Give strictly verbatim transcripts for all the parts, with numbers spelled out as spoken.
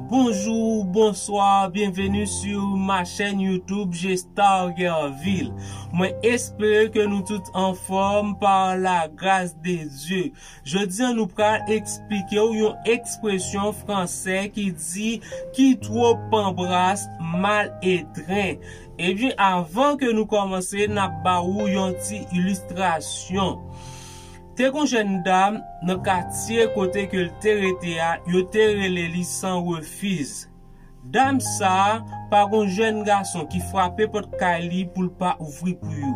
Bonjour, bonsoir, bienvenue sur ma chaîne YouTube Gestar Guerville. Mwen espere ke nou tout anfòm par la grâce de Dieu. Jodi a nou pral eksplike w yon ekspresyon fransè ki di ki twop anbras mal etren. Ebyen, avan ke nou kòmanse, n ap ba ou yon ti ilistrasyon. Te gon jèn dam nan katye kote ke l te rete a, yo te rele li San Refiz. Dam sa a, pa gon jèn gason ki frape pòt kay li pou l pa ouvri pou yo.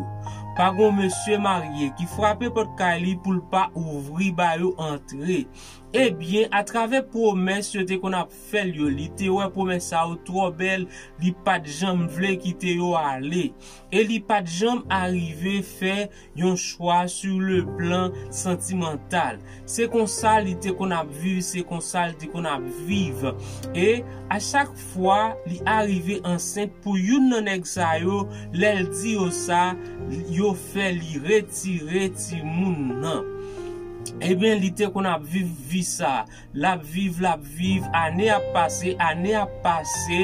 Pa gon mesye marye ki frape pòt kay li pou l pa ouvri ba yo antre. Ebyen, atravè pwomès yo te konn ap fè l yo, li te wè pwomès sa yo twò bèl, li pa t janm vle kite yo ale. E li pa t janm arive fè yon chwa sur le plan sentimental. Se konsa li te konn ap viv, se konsa li te konn ap viv. E a chak fwa li arive ansent pou youn nan nèg sa yo, lè l di yo sa, yo fè li retire timoun nan. Ebyen, li te konn ap viv vi sa. L ap viv, l ap viv, ane ap pase, ane ap pase,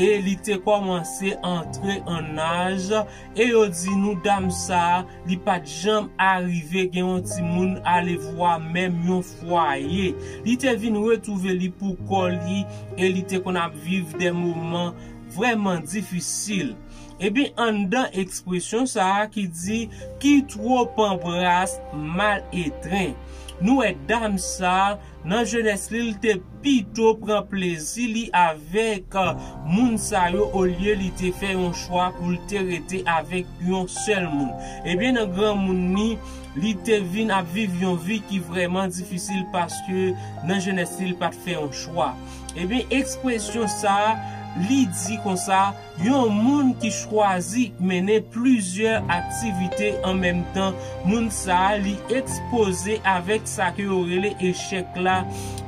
e li te kòmanse antre an aj, e yo di nou dam sa a, li pa t janm arive gen yon timoun, alevwa menm yon fwaye. Li te vin retwouve li pou kò li, e li te konn ap viv de moman vrèman difisil. Ebyen, anndan ekspresyon sa a ki di ki twop anbras mal etren, nou wè dam sa a, nan jenès li, li te pito pran plezi li avèk, euh, moun sa yo, olye li te fè yon chwa pou l te rete avèk yon sèl moun. Ebyen, nan granmoun ni, li te vin ap viv yon vi ki vrèman difisil paske nan jenès li, li pa t fè yon chwa. Ebyen, ekspresyon sa a, li di konsa, yon moun ki chwazi mennen plizyè aktivite an menm tan, moun sa a li ekspoze avèk sa ke yo rele echèk la,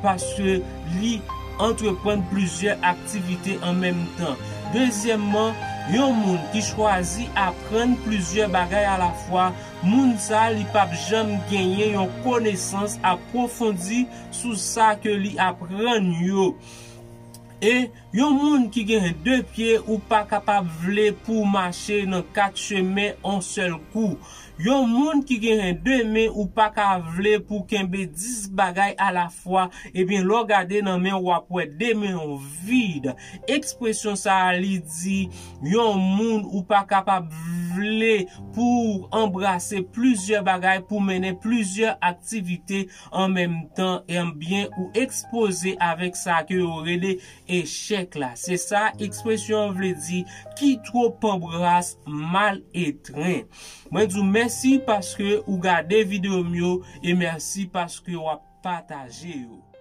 paske li antreprann plizyè aktivite an menm tan. Dezyèmman, yon moun ki chwazi aprann plizyè bagay alafwa, moun sa a li p ap janm genyen yon konesans apwofondi sou sa ke li aprann yo. E yon moun ki genyen de pye, ou pa kapab vle pou w mache nan kat chemen on sèl kou. Yon moun ki genyen de men, ou pa ka vle pou w kenbe dis bagay alafwa. Ebyen, lè w gade nan men w, w ap wè de men w vid. Ekspresyon sa a, li di, yon moun ou pa kapab vle pou w anbrase plizyè bagay, pou w mennen plizyè aktivite an menm tan, ebyen, ou ekspoze avèk sa ke yo rele echèk la. Se sa ekspresyon an vle di, ki twop anbras mal etren. Mwen di w mèsi paske ou gade videyo m yo e mèsi paske w ap pataje yo.